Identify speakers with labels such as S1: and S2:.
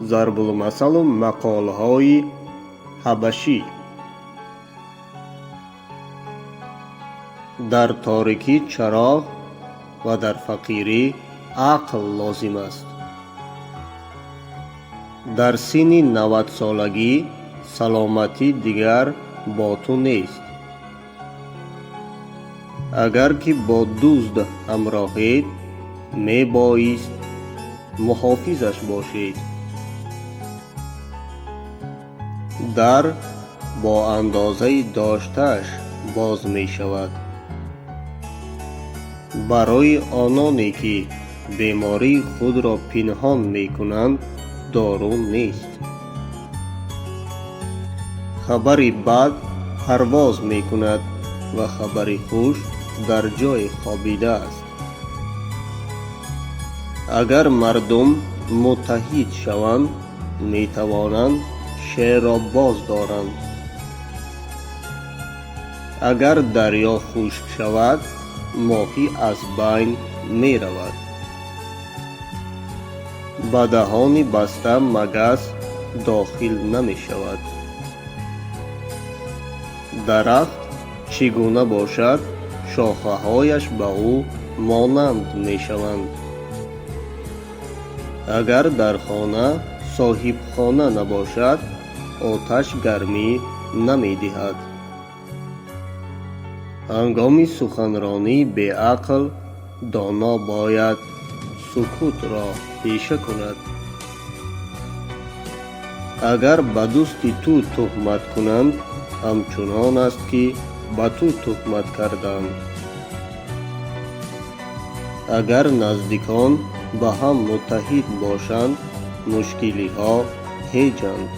S1: Зарбулмасалу мақолҳои ҳабашӣ. Дар торикӣ чароғ ва дар фақирӣ ақл лозим аст. Дар синни 90-солагӣ саломатӣ дигар бо ту нест. Агар ки бо дузд ҳамроҳед, мебоист муҳофизаш бошед. Дар бо андозаи доштааш боз мешавад. Барои ононе, ки бемории худро пинҳон мекунанд, дору нест. Хабари бад парвоз мекунад ва хабари хуш дар ҷое хобидааст. Агар мардум муттаҳид шаванд, метавонанд шерро боз доранд. Агар дарё хушк шавад, моҳӣ аз байн меравад. Ба даҳони баста магас дохил намешавад. Дарахт чӣ гуна бошад, шохаҳояш ба ӯ монанд мешаванд. Агар дар хона соҳибхона набошад, оташ гармӣ намедиҳад. Ҳангоми суханронии беақл доно бояд сукутро пеша кунад. Агар ба дӯсти ту туҳмат кунанд, ҳамчунон аст, ки ба ту туҳмат карданд. Агар наздикон ба ҳам муттаҳид бошанд, мушкилиҳо ҳеҷанд.